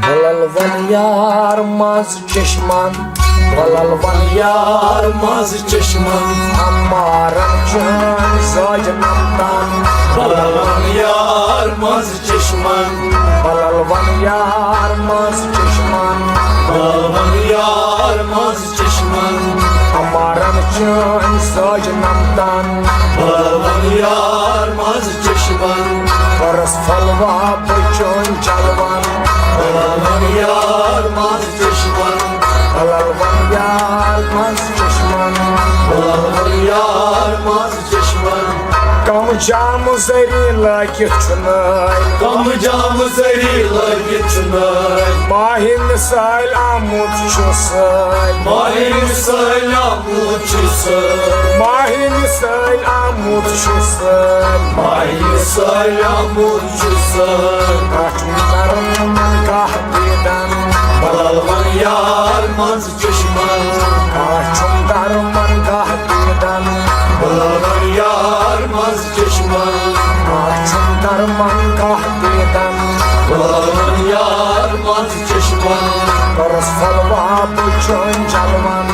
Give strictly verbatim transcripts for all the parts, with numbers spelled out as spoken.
بلل ون یار منٛز چشمن، بلل ون یار منٛز چشمن، عمارن چٲنۍ زٲج نمتن۔ بلل ون یار منٛز چشمن، بلل ون یار منٛز چشمن، بلل ون یار منٛز چشمن، عمارن چٲنۍ زٲج نمتن۔ بلل ون یار منٛز چشمن، پرس پھلوا بچن جلوان۔ بلل ون یار منٛز چشمن، بلل ون یار منٛز چشمن، بلل ون یار منٛز چشمن۔ کم جام زری لٲگِتھ چھُنہٕ، کم جام زری لٲگِتھ چھُنہٕ، ماہہِ مثال آمُت چھُ سٲلۍ۔ ماہہِ مثال آمُت چھُ سٲلۍ۔ ماہہِ مثال آمُت چھُ سٲلۍ۔ ماہہِ مثال آمُت چھُ سٲلۍ۔ کانٛہہ چھُم درمن کانٛہہ دیدن۔ بلل ون یار منٛز چشمن۔ کانٛہہ چھُم درمن کانٛہہ دیدن۔ بلل ون یار منٛز چشمن۔ کانٛہہ چھُم درمن کانٛہہ دیدن۔ بلل ون یار منٛز چشمن۔ پرس پھلوا بچن جلوان۔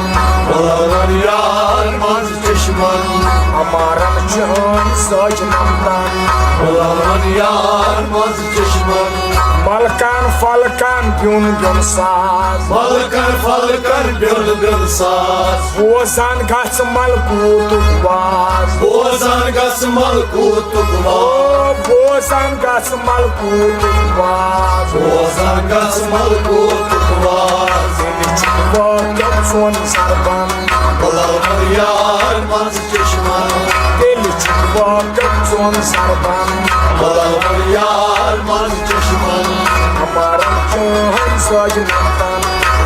بلل ون یار منٛز چشمن، عمارن چٲنۍ زٲج نمتن۔ بلل ون یار منٛز چشمن، ملکن فلکن بیوٚن بیوٚن ساز۔ ملکن فلکن بیوٚن بیوٚن ساز۔ بوزان گژھ ملکوٗتُک واز۔ بوزان گژھ ملکوٗتُک واز۔ بوزان گژھ ملکوٗتُک واز۔ بوزان گژھ ملکوٗتُک واز۔ تیٚلہِ چھُ وٲقف سون زربان۔ بلل ون یار منٛز چشمن۔ تیٚلہِ چھُ وٲقف سون زربان۔ بلل ون یار منٛز چشمن۔ عمارن چٲنۍ زٲج نمتن۔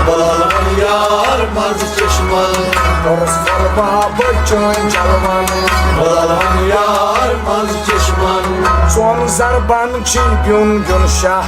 بلل ون یار منٛز چشمن۔ پرس پھلوا بچن جلوان۔ بلل ون یار منٛز چشمن۔ سون زربان چھی بیوٚن بیوٚن شاہ۔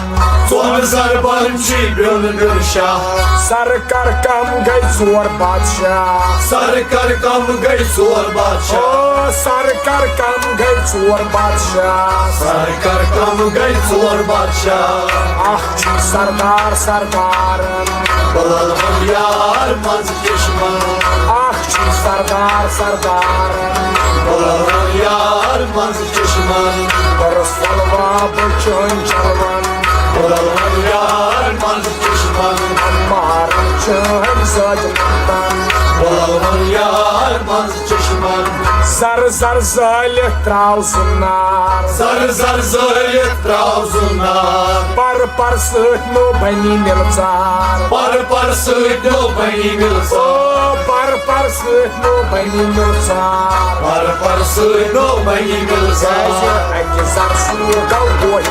ژۄن زربن چھی بیوٚن بیوٚن شاہ۔ سر کر کم گٔے ژور بادشاہ۔ سر کر کم گٔے ژور بادشاہ۔ او، سر کر کم گٔے ژور بادشاہ۔ سر کر کم گٔے ژور بادشاہ۔ اکھ چھی سردار سردارن۔ بلل ون یار منٛز چشمن۔ اکھ چھی سردار سردارن۔ بلل ون یار منٛز چشمن۔ پرس پھلوا بچن جلوان۔ بلل ون یار منٛز چشمن۔ عمارن چٲنۍ زٲج نمتن۔ بلل ون یار منٛز چشمن۔ زر زر زٲلِتھ تراو زُنار۔ زر زر زٲلِتھ تراو زُنار۔ پر پر سۭتۍ نو بنی مِلژار۔ پر پر سۭتۍ نو بنی مِلژار۔ او، پر پر سۭتۍ نو بنی مِلژار۔ پر پر سۭتۍ نو بنی مِلژار۔ اکہِ زر سۭتۍ گوٚو دۄہ پوٗرٕ۔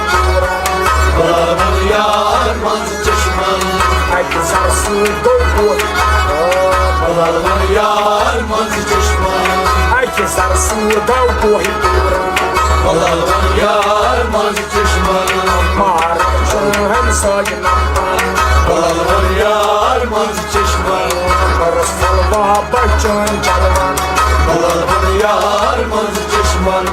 بلل ون یار منٛز چشمن۔ اکہِ زر سۭتۍ گوٚو دۄہ۔ بلل ون یار منٛز چشمن۔ اکہِ زر سۭتۍ گوٚو دۄہ پوٗرٕ۔ بلل ون یار منٛز چشمن۔ مارن چٲنۍ زٲج نمتن۔ بلل ون یار منٛز چشمن۔ پرس پھلوا بچن جلوان۔ بلل ون یار منٛز چشمن۔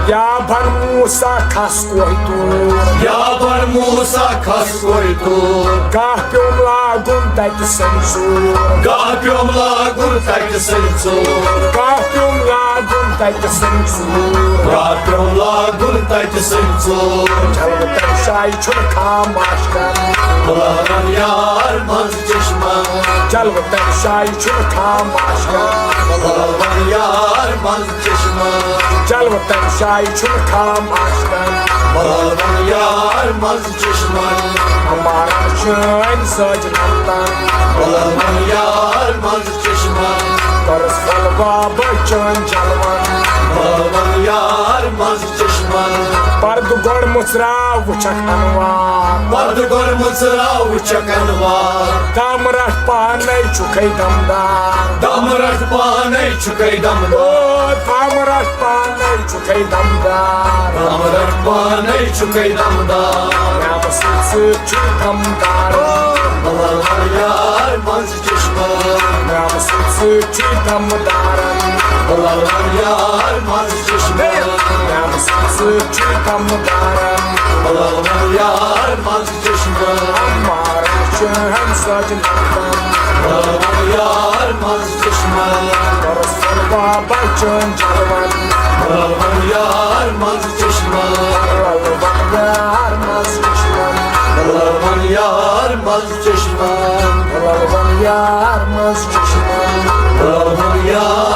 یا بن موسیٰ کھس کوہہِ طور۔ یا بن موسیٰ کھس کوہہِ طور۔ گاہ پیوٚم لاگُن تتہِ سنٛدۍ ژوٗر۔ گاہ پیوٚم لاگُن تتہِ سنٛدۍ ژوٗر۔ گاہ پیوٚم لاگُن تتہِ سنٛدۍ ژوٗر۔ گاہ پیوٚم لاگُن تتہِ سنٛدۍ ژوٗر۔ جلوٕ تمہِ جایہِ چھُنہٕ خاموش کرُن۔ بلل ون یار منٛز چشمن۔ جلوٕ تمہِ جایہِ چھُنہٕ خاموش کرُن۔ بلل ون یار منٛز چشمن۔ جلوٕ تمہِ جایہِ چھُنہٕ خاموش کرُن۔ بلل ون یار منٛز چشمن۔ عمارن چٲنۍ زٲج نمتن۔ بلل ون یار منٛز چشمن۔ پرس پھلوا بچن جلوان۔ بلل ون یار منٛز چشمن۔ پردٕ گۄڈٕ مُژراو وٕچھکھ انوار۔ پردٕ گۄڈٕ مُژراو وٕچھکھ انوار۔ دم رٹھ پانے چھُکھے دمدار۔ دم رٹھ پانے چھُکھے دمدار۔ او، دم رٹھ پانے چھُکھے دمدار۔ دم رٹھ پانے چھُکھے دمدار۔ مےٚ سۭتۍ سۭتۍ چھُے دمدار۔ بلل ون یار منٛز چشمن۔ مےٚ سۭتۍ سۭتۍ چھُے دمدارن۔ بلل ون یار منٛز چشمن۔ مےٚ سۭتۍ سۭتۍ چھُے دمدارن۔ بلل ون یار منٛز چشمن۔ عمارن ہمساجن۔ یار منٛز چشمہ۔ پرسن بابا چون جلوان۔ یار منٛز چشمہ۔ یار منٛز چشمہ۔ یار منٛز چشمہ۔ یار منٛز چشمہ۔ یار